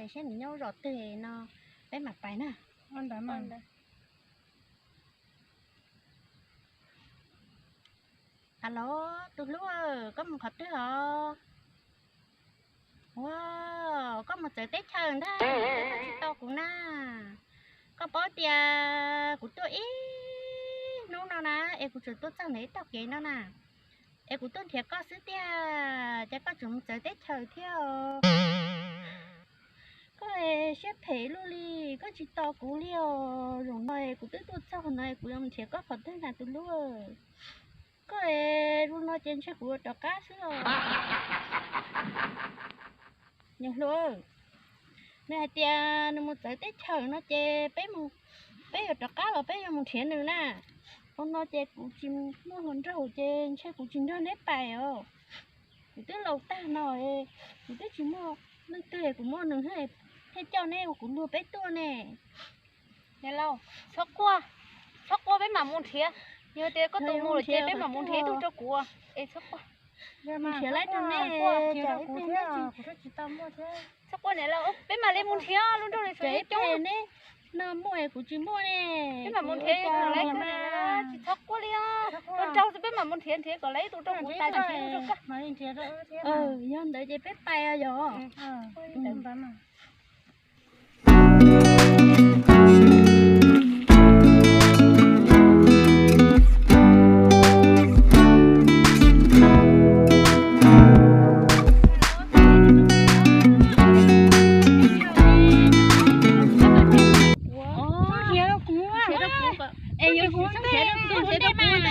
Saib nws nyob zos twg no, peb mam pais na. Alo, tus hlub, koj mus qhov twg os? Ua, koj mus txawv teb chaws ntag, koj tsis tau kuv na. Koj paub tias kuv tuaj ib hnub no na, es kuv tseem tuaj txog ntawm ib tog kev no na, es kuv tuaj nrhiav koj xwb tiag, cas koj tseem mus txawv teb chaws thiab os? Koj siab phem luaj li, koj tsis tos kuv li os. Zaum no kuv twb tuaj txog no, kuv yuav mus nrhiav koj qhov twg na tus hlub? Koj es zoo no ces ntshe kuv yuav rov qab xwb os. Niam hluas, nws hais tias nws mus txawv teb chaws no ces peb, peb yuav rov qab los peb yuav mus nrhiav nws na. Ua no ces kuv tsis muaj hluas nraug ces ntshe kuv tsis nrog neb pais os. Kuv twb laus tag no, kuv twb tsis muaj leej twg, kuv muaj nws thiaj coj neb ua kuv luag peb tuaj ne. Niam laus, txhob quaj, txhob quaj, peb mam mus nrhiav. Yog tias koj tus mus lawm ces peb mam mus nrhiav ib tug rau kuv. Es txhob quaj, nrhiav lawm rau neb, txhob quaj niam laus, peb mam li mus nrhiav, lub nroog li tseem coob. Neb no muaj kuv tsis muaj ne. Peb mam mus nrhiav, tsis txhob quaj li os. Ua rau xwb, peb mam mus nrhiav, nrhiav kom lawv ib tug rau kuv, tas nrhiav ib tug rau koj. Yog ntawd ces peb pais yog.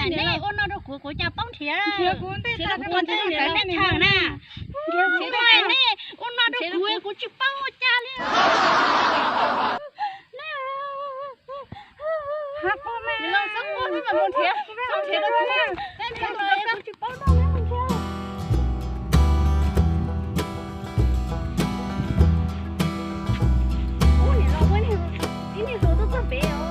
Nej ua no rau kuv, kuv cas paub nrhiav. Nrhiav kuv ntej, txawv teb chaws na. Nej ua no rau kuv, kuv tsis paub ua cas li. Los txhob quaj, peb mam mus nrhiav, txhob nrhiav rau kuv na. Kuv tsis paub noj, peb mus nrhiav. Ub, niam laus, ib niag hluas tuaj txog pem os.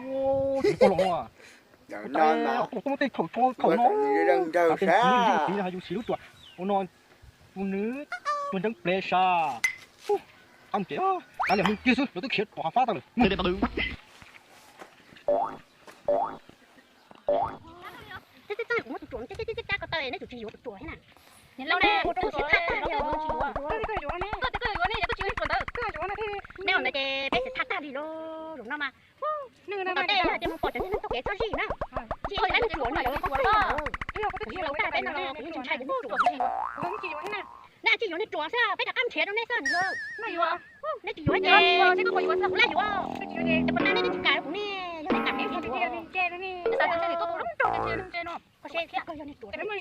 Ua, tsis pom los. Ua, tej thaum tso thaum no, ua, tiv no yus siv lub ruam. Ua no, ua nws, ua nreeb plev sas. Ab, mus tsev, kav liam mus kiag xwb, lawv twb khiav rov qab fab tag lawm. Txhob txhob, kuv muab tus ruam, txhob txhob, koj tau neb tsum tsis yuav tus ruam thiab na. Niam laus ne, ua rau kuv siab thaj tag li os. Koj tias koj yuav ne, yog koj tsis yuav tus ruam ntawd. Neb ua ntawd ces peb siab thaj tag li lauj, zaum no mas. Ua, tos tej yog tias mus pom cov niag neeg taug kev txhob zij na. Zij lawv tus ruam no yuav ua txhob txwm. Kuv laus tag peb no los kuv yeej ntshai cov neeg ruam. Neb tsis yuav niag ruam xwb, peb rov qab nrhiav rau neb xwb niam laus. Neb tsis yuav ces kuv yuav, kuv yuav. Ces puas tas neb twb tsis kam rau kuv ne, yog nej kam neb nrhiav ruam. Xav tias neb tus lub nroog ces no. Koj seb thiab koj yog niag ruam. Koj yog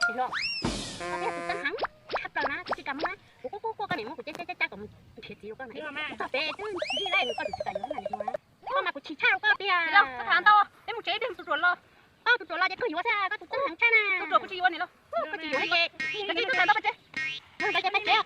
tus txeeb heev tshaj plaws na, kuv tsis kam muab na, kuv quaj quaj quaj koj niam muab kuv cab cab cab kom mus nrhiav txiv rau koj na. Txog pem twb zij lawm koj tsis kam yuav na. Koj mas kuv chim tshaj rau koj tiag. Koj tham ntau, peb mus tsev, peb mus tus ruam los. Koj tus ruam los ces koj yuav xwb, koj tus txeeb heev tshaj na. Tus ruam kuv tsis yuav niam laus. Koj tsis yuav ces, koj tsis tham ntau pab tsev. Pab tsev.